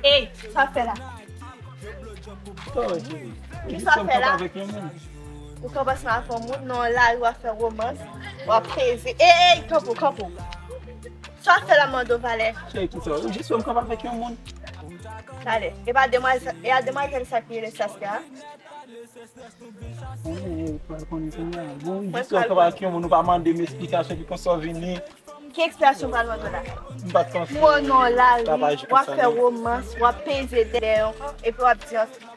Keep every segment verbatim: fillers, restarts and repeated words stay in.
Ey, sa fè la? Ki sa fè la? Ou kanpe ansanm avèk yon moun? Ou kanpe ansanm avèk yon moun nan lari, w ap fè romans, w ap peze. Ey, ey, kanpe, kanpe. Sa fè la, mande w valè? Cheri, ki sa? Ou jis wè m kanpe avèk yon moun. Talè. E pa demwazèl, e a demwazèl sa ki rele Saskia? Ou pa konnen sa. Bon, jis wè m kanpe avèk yon moun, ou pa mande m esplikasyon, ki konsa w vini. Ki ekspresyon pral mande w la? M pa t konn. Ou nan lari, w ap fè romans, w ap peze dèyè yon, epi w ap di ansanm.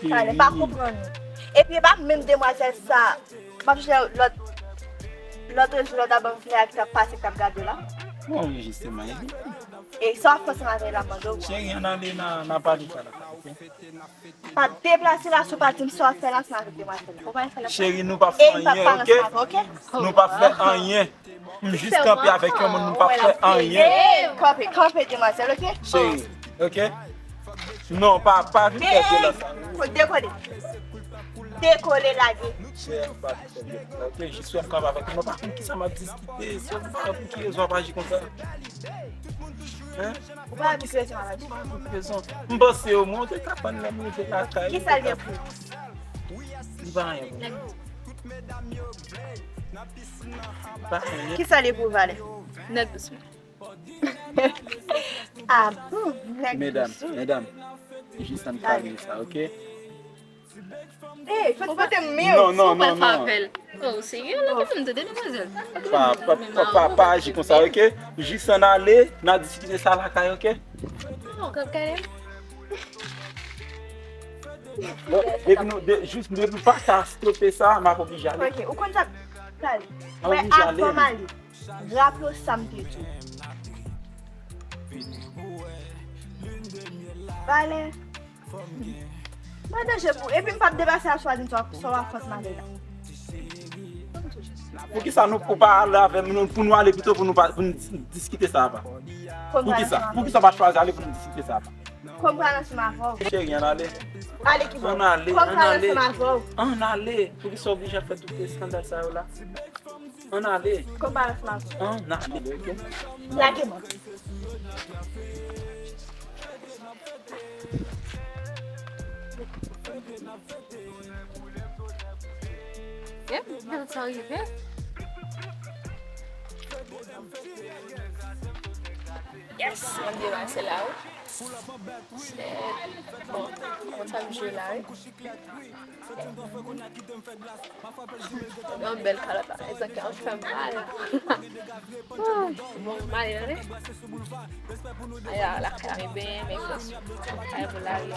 Talè, m pa konprann ou. Epi e pa menm demwazèl sa, m ap chèche lòt, lòt jou, lòt avan fè a ki t ap pase, ki t ap gade w la. Mwen anrejistre m a epi. E sa w ap fè ansanm avè l la, mande w. Cheri, ann ale, n a, n a pale sa la, oke? Pa deplase la, si w pa di m sa w ap fè la ansanm avèk demwazèl la. Ou pa fè la. Cheri, nou pa fè anyen, oke? Nou pa fè anyen. M jis kanpe avèk yon moun, nou pa fè anyen. Ey, kanpe, kanpe, demwazèl, oke? Cheri, oke? Non, pa, pa vin fè vyolans. Ey, ey, dekole. Dekole, lage. Cheri, pa vin fè vyolans. Oke, jis wè m kanpe avèk ou. Nou pa konn kisa m ap diskite. Se ou pa konn ki rezon w ap aji konsa. Hein? Ou pa abitye sa, Maladji. M panse omwen ou te ka konn lè m rive lakay. Kisa l gen pou ou? Li pa anyen pou mwen. Pa anyen. Kisa l ye pou ou, valè? Nèg dous mwen. Ah bon, nèg dous mwen. Medam, medam, jis ann kalme sa, oke? Ey, fò pote m miyo. Non, non, non, non. Oh, serye? Lè ke fè m tande demwazèl. Pa, pa, pa, pa, pa aji konsa, oke? Jis ann ale, n a diskite sa lakay, oke? Non, kap kale. Bon, depi nou, de, jis depi nou pa ka stope sa, m ap oblije ale. Oke, ou konn sa, sa, mwen avan m ale. Raple w sa m te di w. Valè. Mwen danje pou ou. Epi m p ap deplase a swa di m sa w ap fè ansanm avè l la. Poukisa nou, ou pa ale avè m, nou, pou nou ale pito pou nou pa, pou nou dis-, diskite sa apa? Poukisa? Poukisa w pa chwazi ale pou nou diskite sa apa? Kòm pral ansanm avè w. Cheri, ann ale. Ale ki bò? Ann ale, ann ale. Kòm pral ansanm avè w. Ann ale. Poukisa w oblije ap fè tout eskandal sa yo la? Ann ale. Kòm pral ansanm avè w. Ann ale, oke? Lage mwen. Yep, sa rive. Yes, mwen deplase la, wi. Shit. Bon, konn sa m jwe la, wi. Yon bèl kalòt la, e sa ki ap fè m mal. Bon, m ale, tande. Aya, lakay la, men benyen, men fòs. Kay pou lari.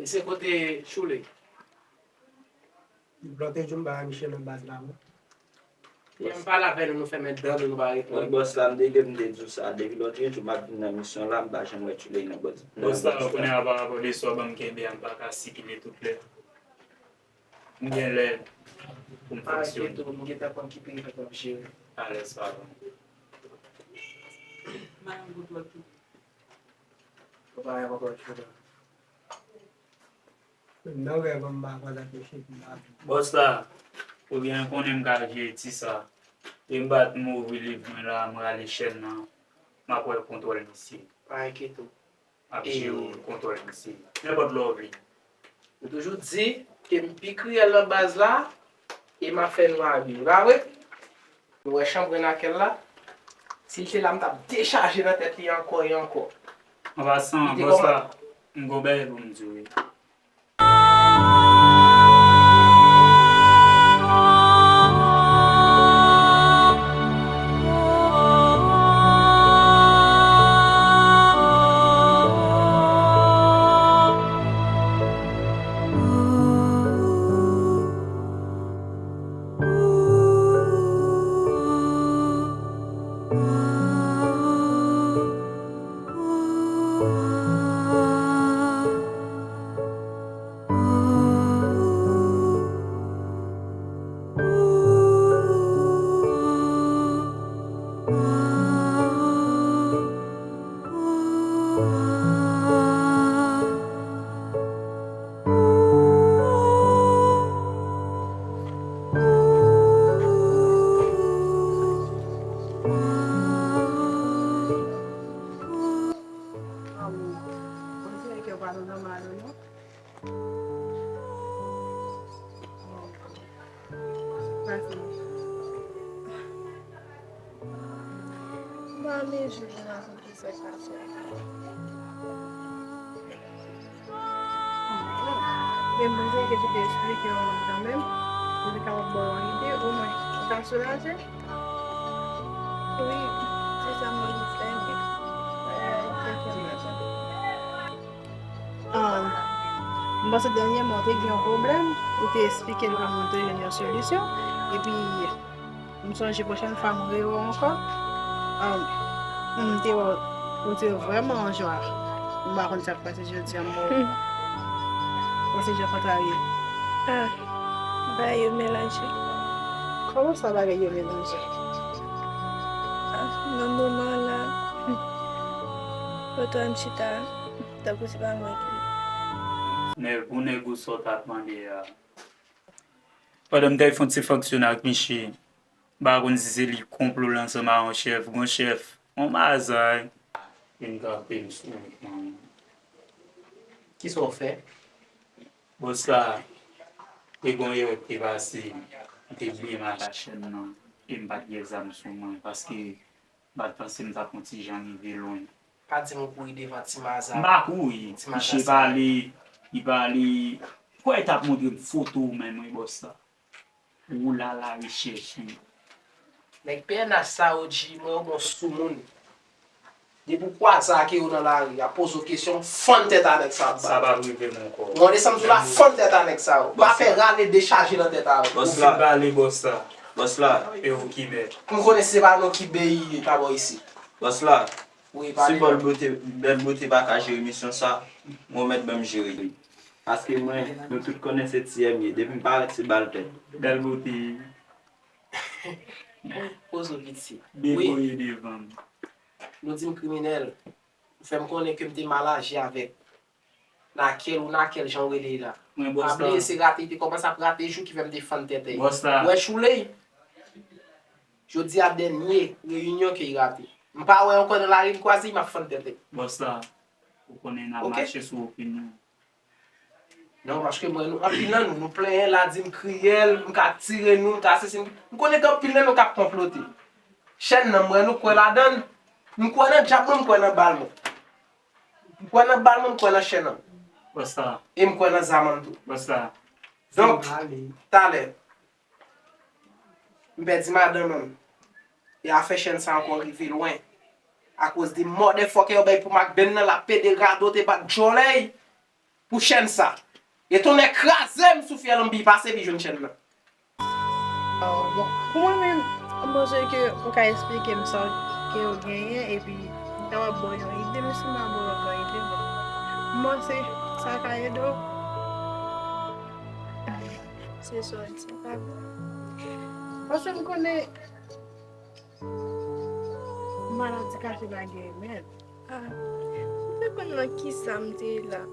Mesye, kote Choule? Lòt jou m pa wè misye nan baz la, non. Lè m pale avè nou, nou fèmen dan nou, nou pa reponn. Mwen, bòs la, m te gen m te di w sa. Depi lòt jou m ap vin nan misyon la, m pa janm wè Choule nan bòs. Bòs la, kounye a, pa rapò de sa w ban m kenbe a, m pa ka sikile tout lè. M gen lè pou m fonksyone. M gentan konn ki peyi w ap jere. Alèz, pa bon. Ou pa wè ankò Choule. Nan rèv an m pa kwè ak mesye ki la. Bòs la, ou byen konnen m ka jere ti sa. E m bat m ouvri liv mwen la, m rale chèn nan. M ap wè kontwòl misye. Pa enkyete w. M ap jere w kontwòl misye. Nenpòt lè w vini. M toujou di ke m pi kriyèl nan baz la, e m ap fè nou abi. E pa vre? Nou wè chanprenn ak èl la? Si l te la, m t ap dechaje nan tèt li ankò e ankò. An pasan, bòs la, m gon bagay pou m di w wi. Pase. M pa renmen jou pou m rakonte sa k pase a. Men m panse ke se te esplike yon moun kanmenm, pou li kapab ba w yon ide, omwen, ou ta soulaje. Wi, se sa m anvi fè, men bagay yo te fè m mal. Um, m panse dènyèman, w te gen yon pwoblèm, ou te esplike l kòman w te jwenn yon solisyon, epi m sonje pwochèn fwa m rewè w ankò, um, m te wè w te vrèman an jwa. M pa konn sa k pase jodi a, m wè w. Hmm. Ou se jan kontrarye. Ah, bagay yo melanje. Kòman sa, bagay yo melanje? Ah, nan moman la, hmm, kote m chita, tankou se pa mwen ki. Nèg, pou nèg ou sa w t ap mande a. Pandan m t al fè yon ti fonksyone ak misye, m pa konn si se li konplo l ansanm a yon chèf, gon chèf, yon mazay. Vin kanpe m sou wout mwen. Kisa w fè? Bòs la, te gon erè k te pase, m te bliye mache ak chèn nan, e m pa t gen zam sou mwen, paske m pa t panse m t ap yon ti jan rive lwen. Pa di m ou kouri devan ti maza. M pa kouri. Ti maza misye sa pale, li pale. Kwè li t ap montre m foto w menm, wi, bòs la. Ou la la rechèch, wi. Nèg P N H sa yo, G, mwen yo bon sou moun. Depi w kwaze ak yo nan lari, y ap poze w kesyon, fann tèt a nèg sa ap bat. Sa p ap rive m ankò. Ou tande sa m di w la, fann tèt a nèg sa yo. Pa fè rale dechaje nan tèt a yo. Bòs la. Ou fin pale, bòs la. Bòs la. E ou ki mèt. M konnen si se pa nou ki beyi pa bò isit. Bòs la. Wi, pale. Si Bèl Bote, Bèl Bote pa ka jere misyon sa, mwen mèt ban m jere li. Paske mwen, nou tout konnen se T M ye. Depi m parèt, se bal tèt. Bèl Bote. Poze w piti. Wi. Deboye devan m. Nou di m kriminèl. Ou fè m konnen ke m te mal aji avèk Nakel ou Nakel, jan w rele l la. Mwen, bòs la. Pa bliye, se rate, li te kòmanse ap rate jou ki fè m te fann tèt li. Bòs la. Ou wè Chouley? Jodi a dènye reyinyon ke li rate. M pa wè ankò nan lari, m kwaze li, m ap fann tèt li. Bòs la. Ou konnen n ap mache sou opinyon. Non, paske m wè nou, anpil nan nou, nou plenyen la, di m kriyèl, m ka tire nou, m ka sesi, m, m konnen gen anpil nan nou k ap konplote. Chèn nan, m wè nou kwè ladan l, m kwè nan djab mwen, m kwè nan bal mwen. M kwè nan bal mwen, m kwè nan chèn nan. Bòs la. E m kwè nan zam an tou. Bòs la. Donk, talè, m pèdi madanm an. E afè chèn sa ankò rive lwen. Akoz de motherfucker yo bay pou Macbenn nan, l ap pede radote bat djòlèy pou chèn sa. E tonnè kraze m sou fyèl, m pi pase pi jwenn chèn nan. Bon, pou mwen menm, m panse ke ou ka esplike m sa ke ou genyen, epi m kapab ba w yon ide, men si m pa ba w yon ide, bon, m panse sa ka ede w. Se sa w di, pa vre? Paske m konnen maladi kache pa gen remèd. Ah, m te konn nan kisa m te ye la.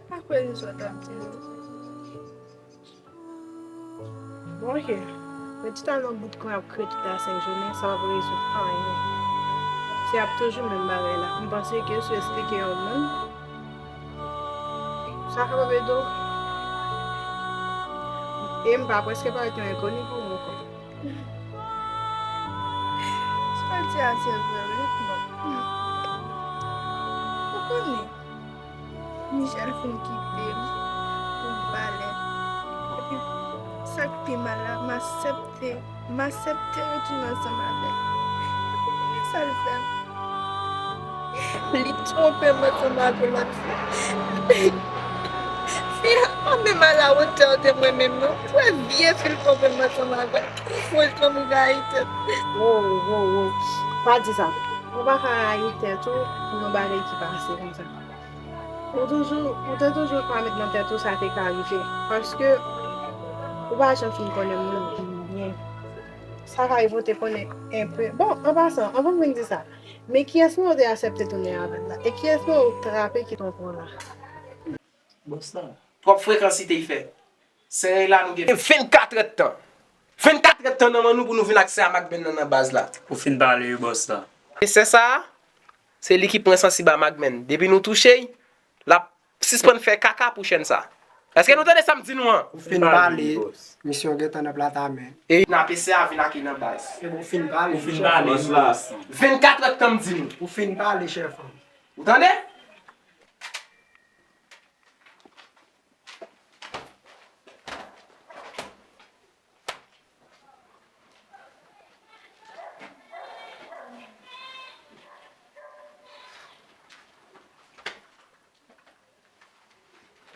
Pa kwè se sa w t ap di non. Bon, ok. Mete w nan bout kwen ap kriye tout la senk jounen, sa p ap rezoud anyen. Y ap toujou menm bagay la. M panse ke si w esplike yon moun, sa kapab ede w. E m pa prèske parèt yon enkoni pou ou ankò. Sa w di a se vre, wi. Bon. Ou konnen, Michel fin kite m pou valè. Epi, sa k pi mal la, m aksepte, m aksepte retounen ansanm avè l. Epi, konnen sa l fè m? Li twonpe m ansanm avè lòt fi. Fi a pa menm a la wotè de mwen menm non. Ou wè vye fi l twonpe m ansanm avè l. Ki fo l twonpe m rayi tèt. Wo, wo, wo. Pa di sa. Ou pa ka rayi tèt ou pou yon bagay ki pase konsa. Ou toujou, ou te toujou pa met nan tèt ou sa te ka rive. Paske ou pa janm fin konnen moun byen. Sa ka rive ou te konnen enpe. Bon, an pasan, anvan m vin di sa, men kiyès mwen ou te aksepte tounen avè l la? E kiyès mwen ou trape ki twonpe w la? Bòs la. Twòp frekansite y fè. Serey la nou gen vennkatrè tan. Vennkatrè tan nan men nou pou nou vin ak sè a Magben nan nan baz la. Ou fin pale wi bòs la. E sè sa a, se li ki pran sansib a Magben. Depi nou touche y, l ap sispann fè kaka pou chèn sa. Èske nou tande sa m di nou an? Ou fin pale. Misyon gentan nan plat a men. E n ap eseye a vin ak li nan baz. Ou fin pale. Ou fin pale. Vennkatrè tan m di nou. Ou fin pale, chèf. Ou tande?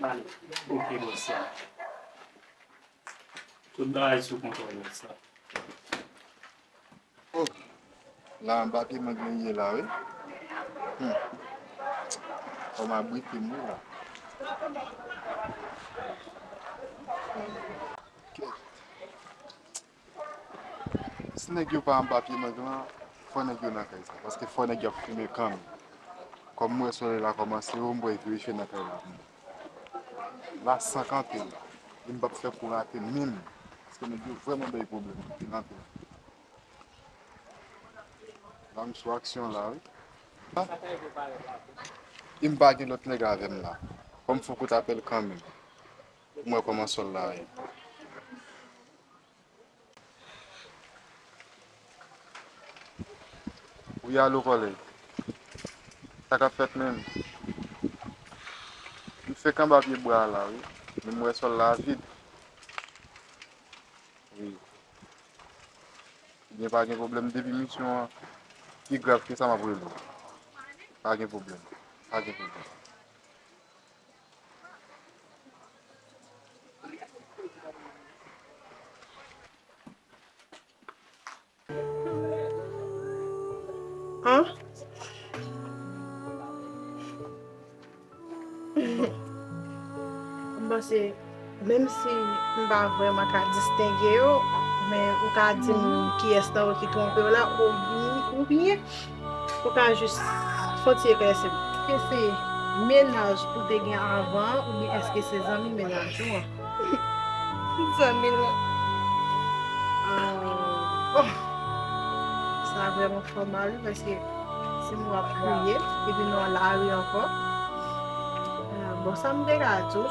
Ale. Ok, bòs la. Tout bagay sou kontwòl, bòs la. Oh, la anba pye mang li ye la, wi. Hmm. Fò m abrite m, wi, la. Hmm. Kèt. Si nèg yo pa anba pye mang lan, fò nèg yo nan kay sa. Paske fò nèg yo ap fimen kanmenm. Kòm m wè solèy la kòmanse wo, m pral verifye nan kay la pou mwen. La san kante la. E m p ap fè kou rate menm. Paske nèg yo vrèman bay pwoblèm anpil, anpil. La m sou aksyon la, wi. E m pa gen lòt nèg avè m la. Fò m fè kout apèl kanmenm. M wè kòman sòl la ye. Wi, alo, kòlèg. Sa k ap fèt menm? M fèk anba pye bwa a la, wi. Men m wè sòl la vid. Wi. Ebyen, pa gen pwoblèm. Depi misyon an pi grav ke sa, m ap rele w. Pa gen pwoblèm. Pa gen pwoblèm. An? M panse, menm si m pa vrèman ka distenge yo, men ou ka di m kiyès nan yo ki twonpe w la, oubyen, oubyen ou ka jis fè yon ti eklèsi m. Èske se mennaj ou te gen avan an, oubyen èske se zanmi mennaj ou an? Zanmi l. Ah, bon. Sa vrèman fè w mal, wi, paske se moun w ap kriye, epi nou nan lari ankò. Ah, bon, sa m te ka di w.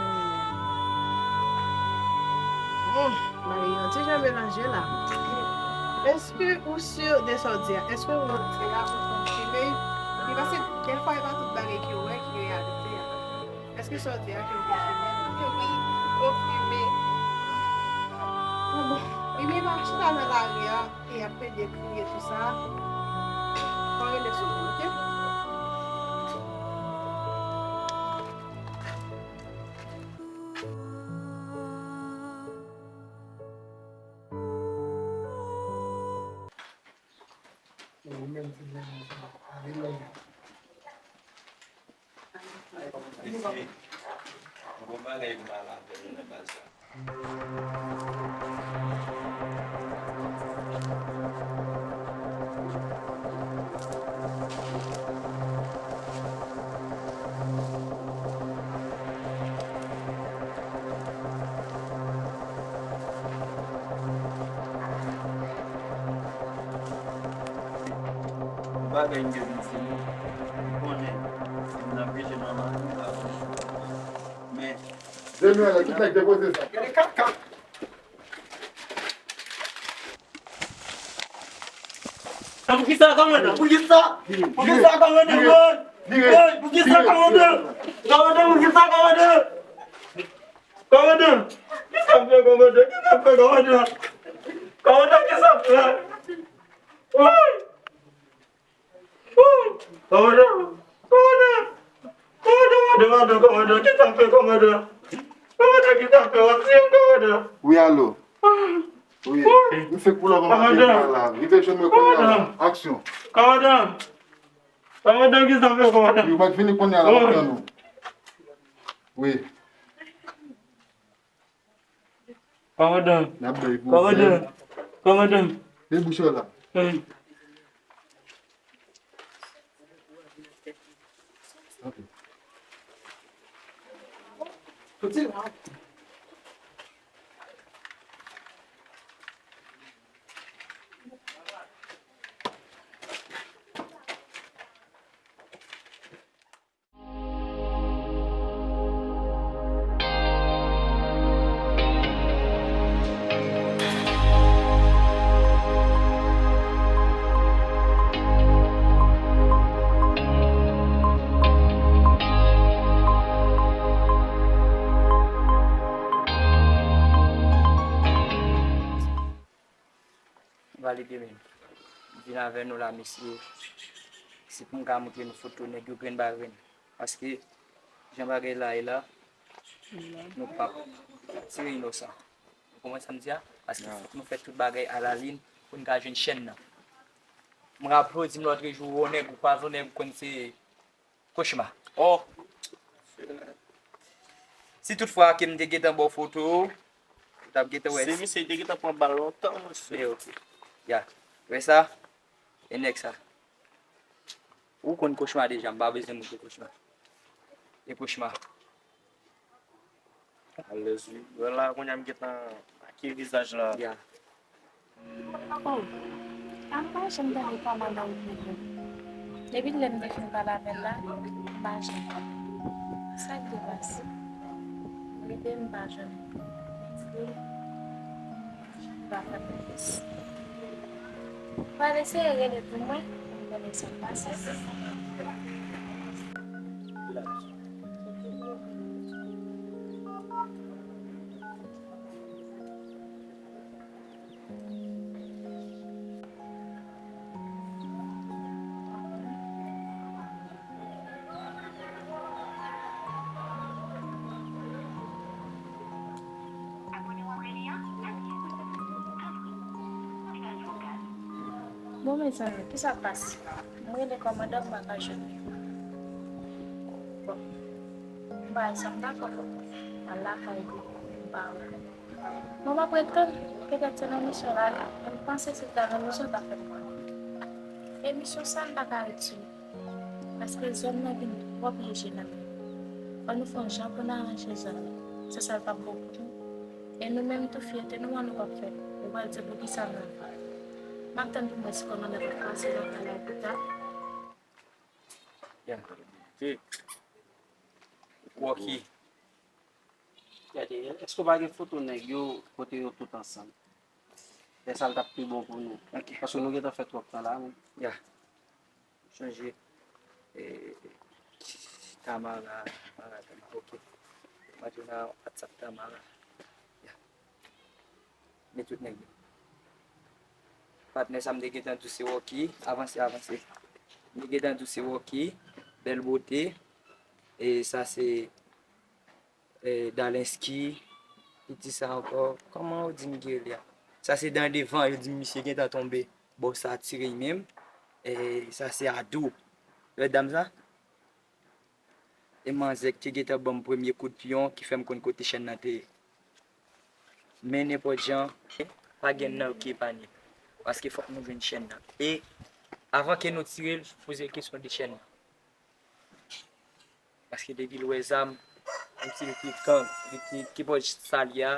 Hmm. Hmm, bagay yo ti jan melanje la. Èske ou si de sa w di a? Èske ou di a, ou konfime? Li paske dèfwa e pa tout bagay ke w wè ki reyalite a. Èske sa w di a ke w konfime? Ke wi, konfime. Bon, bon. Ebyen, pa chita nan lari a e ap plede kriye tou sa. Fò rele sou moun, oke? Mesye, bon bagay pou m al avè nou nan baz la. Bagay m gen pou m fini. M konnen si m nan peche manman m, m pa konnen. Men, Demi, ala, tout nèg depoze sa. Gade kaka. Poukisa, kòmandan? Poukisa? Poukisa, kòmandan? Vire, vire, vire, vire. Poukisa, kòmandan? Kòmandan, poukisa, kòmandan? Kòmandan, kisa m fè, kòmandan? Kisa m fè, kòmandan? Kòmandan, kisa m fè? Woy! Woy! Kòmandan! Kòmandan! Kòmandan, kòmandan, kòmandan, kòmandan, kisa m fè, kòmandan? Kòmandan, kisa m fè? W ap tiye m, kòmandan! Wi, alo. Wi. Wi. M fèk pou la kòmandan la. Rive jwenn mwen kounye a la. Aksyon. Kòmandan! Kòmandan, kisa m fè, kòmandan? Wi, w mèt vini kounye a la, m ap tann ou. Wi. Kòmandan. N ap bay pou kòmandan. Kòmandan. Li bouch la. Hmm. Ok. Soti la. Valide menm. Vin avè nou la, mesye. Se pou m ka montre nou foto nèg yo grenn pa grenn. Paske, jan bagay la ye la, nou p ap tire inosan. Ou konprann sa m di a? Paske fòk nou fè tout bagay alalin pou n ka jwenn chèn nan. M raple w di m lòt jou, ou nèg, ou pa yon nèg, ou konn se Kochma. Oh! Si toutfwa ke m te gentan ba w foto, ou t ap gentan wè. Se misye te gentan pran bal lontan, mesye. Eh, ok. Ya. Wè sa? E nèg sa. Ou konn Kochma deja, m pa bezwen montre Kochma. E Kochma. Alèz, wi. Wè la, kounye a m gentan make vizaj la. Ya. Oh, a m pa janm tande kòmandan ou pito. Depi lè m te fin pale avè l la, m pa janm tande. Sa k te pase? Rive m pa jwenn li. Li pa fè m konfyans. Pral eseye rele pou mwen, pou m konnen sa k pase. Bon, mezanmi, kisa k pase? M rele kòmandan, m pa ka jwenn li. Bon, m pa wè sa m ta fè. M al lakay li, m pa wè. Bon, m ap ret tann, petèt se nan misyon l ale. M panse si l ta nan misyon, l ta fè m konnen. E misyon sa, m pa ka ret sou li. Paske zòn nan vin twò pyeje nan men. Fò nou fè yon jan pou n aranje zòn nan. Se sa l p ap bon pou nou. E nou menm tou, fyète nou an nou p ap fè. Ou pral di poukisa nou. M ap tann pou m wè si kòmandan p ap pase lakay la pita. Ya. Ti. Rocky. Gade, èske w pa gen foto nèg yo kote yo tout ansanm? Lè sa l t ap pi bon pou nou. Ok. Paske nou gentan fè twòp tan la menm. Ya. Chanje. E, Tamara, Tamara, Tamara, ok. Mwen te nan WhatsApp Tamara. Ya. Men tout nèg yo. Patnè sa m te gentan di w se Rocky. Avanse, avanse. M te gentan di w se Rocky. Bèl bote. E sa se eh, Dalenski, ki di sa ankò? Kòman yo di m ki rele a? Sa se dan devan, yo di m misye gentan tonbe. Bon, sa tire l menm. Eh, sa se Adou. Lòt dam sa? E manzè ki te gentan ban m premye kout pyon ki fè m konn kote chèn nan te ye. Men nenpòt jan, pa gen nan yo ki epanye. Paske fòk nou jwenn chèn nan. E avan ke nou tire l, poze kesyon de chèn nan. Paske depi l wè zam, menm si li te gang, li te ki bò sa l ye a,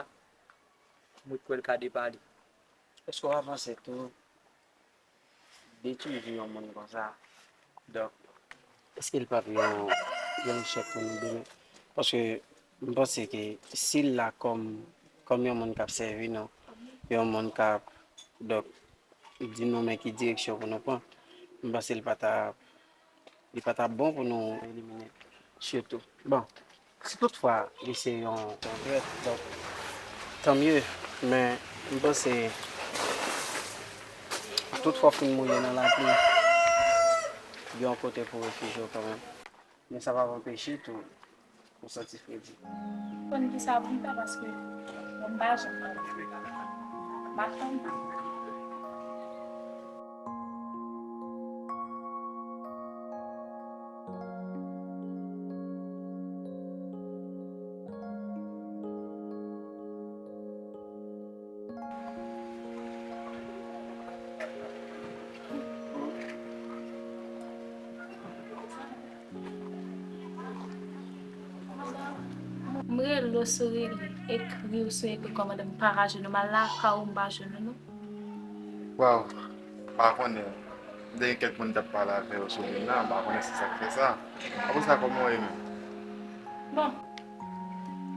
mwen kwè l ka depale. Èske w avanse tou? detwi vi yon moun konsa. Donk, èske l p ap yon, yon echèk pou nou demen? Paske m panse ke si l la kòm, kòm yon moun k ap sèvi nou, yon moun k ap, donk, di nou men ki direksyon pou nou pran, m panse l pa ta, li pa ta bon pou nou elimine l. Sitou, bon, si toutfwa li se yon, yon trèt, donk, tanmye, men m panse, toutfwa w fin mouye nan lapli, gen yon kote pou w refijye w kanmenm. Men sa p ap anpeche tou ou santi fredi. M konn kisa pou m fè paske m pa janm pale. M ap tann. M rele w sou rele, ekri w sou ekri, kòmandan m pa ka jwenn ou, m al lakay ou, m pa jwenn ou non. Waw, m pa konnen. M te gen kèk moun m t ap pale avè yo sou liy la, m pa konnen se sa k fè sa. Apre sa, kòman w ye menm? Bon,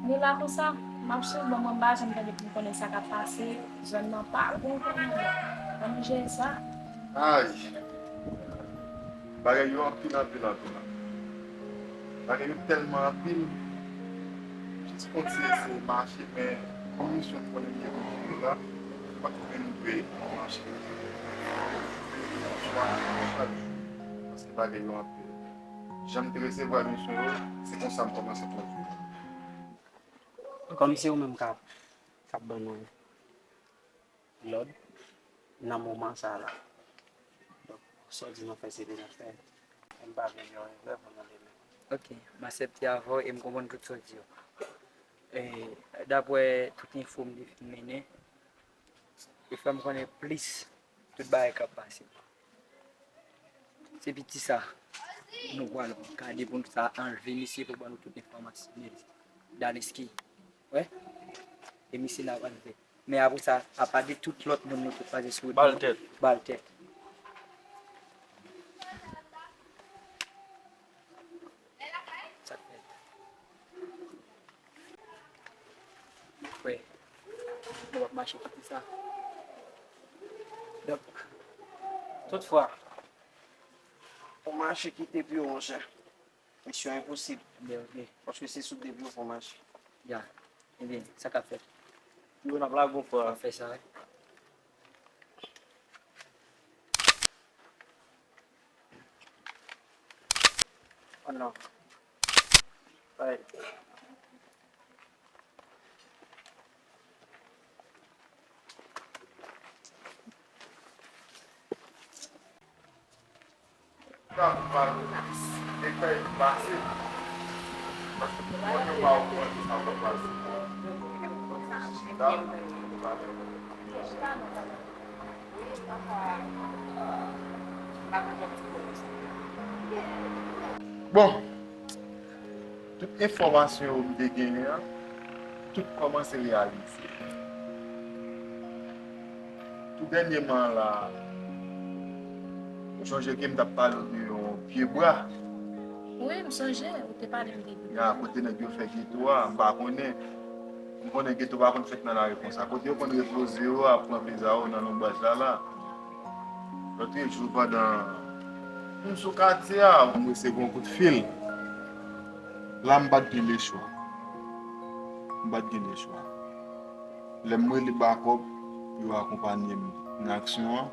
nou la konsa, m ap swiv, bon, mwen m pa janm tande pou m konnen sa k ap pase, zòn nan pa bon, kòmandan. Ann jere sa. Ay! Bagay yo anpil, anpil, anpil, anpil. Bagay yo tèlman anpil. Jis kontinye eseye mache, men kondisyon m konnen m te pou jere la, m pa t konnen m dwe mache. Chwa chak jou, paske bagay yo anpil. Jan m te resevwa misyon yo, se konsa m kòmanse kondui. Kòm se ou menm k ap, k ap ban nou lòd nan moman sa a la. Donk, sa w di nou fè, se li n ap fè. E m pa vle gen yon erè pou nou demen. Ok, m aksepte avè w e m konprann tout sa w di yo. E, daprè tout enfo m te fin mennen, yo fè m konnen plis tout bagay k ap pase. Se piti sa, nou pral gade pou nou sa anlve misye pou ban nou tout enfòmasyon. Daleski. Wè? E misye n ap anlve. Men apre sa, apa de tout lòt moun nou tout pase sou wout nou, ba l tèt. Ba l tèt. Sa k fèt? Wè. Nou p ap mache kite sa. Donk, toutfwa, pou mache kite pi wo, monchè. Misyon enposib. Ebyen, ok. Paske se sou de pye w fò mache. Ya. Ebyen, sa k ap fèt? Pi wo n ap lage w fò a. N ap fè sa, wi. Oh non. Ay. Bon, tout enfòmasyon yo m te genyen an, tout kòmanse reyalize. Tou dènyèman la, ou sonje ke m t ap pale w de yon pye bwa? Wi, m sonje, ou te pale m de li. Ya, kote nèg yo fè geto a, m pa konnen. M konnen geto pa konn fèt nan lari konsa. Kote yo konn repoze yo a, pran plezi yo nan lonbraj la la. Lòt jou, pandan m sou katye a, m resevwa yon kout fil. La, m pa t gen lechwa. M pa t gen lechwa. Lè m rele bakòp pou yo akonpanye m nan aksyon an,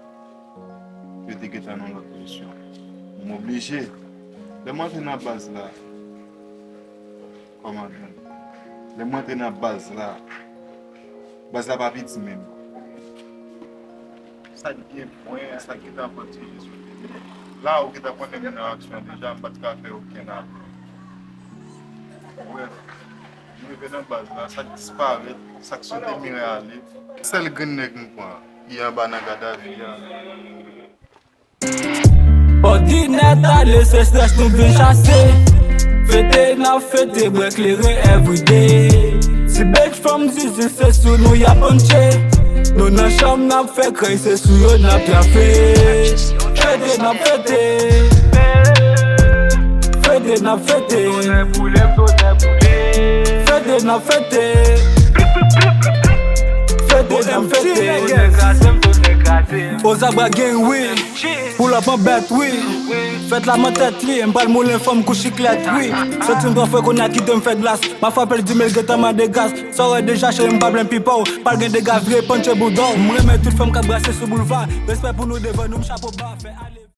yo te gentan nan lòt misyon. M oblije. Lè m antre nan baz la, kòmandan, lè m antre nan baz la, baz la pa piti menm. Sa k gen pwen, sa k gentan pran ti je sou tele. La, ou gentan konnen m nan aksyon deja, m pa t ka fè okenn apèl. Brèf, m rive nan baz la, sa k disparèt, sa k sote miray ale. Sèl grenn nèg m pran, ki anba nan gadavi a. Òdinè t ale, se estrès nou vin chase. Fete n ap fete, bwè kleren everyday. Ti bèj fanm zizi, se sou nou y ap panche. Nou nan chanm n ap fè krèy, se sou yo n ap trape. Fete n ap fete. Fete n ap fete. Fete n ap fete. Fete n ap fete. Ozagba gang wi. Pull up an bèt wi. Fèt la mwen tèt li. M pral moulen fanm kou chiklèt wi. Santi m twò fre kounye a kite m fè glas. M ap frape l di mil gentan mande gaz. Sa w wè deja cheri m pa blen pipo. Pral gen dega vire panche bouda w. M renmen tout fanm k ap brase sou boulva. Respè pou nou devan nou m chapo ba. Fè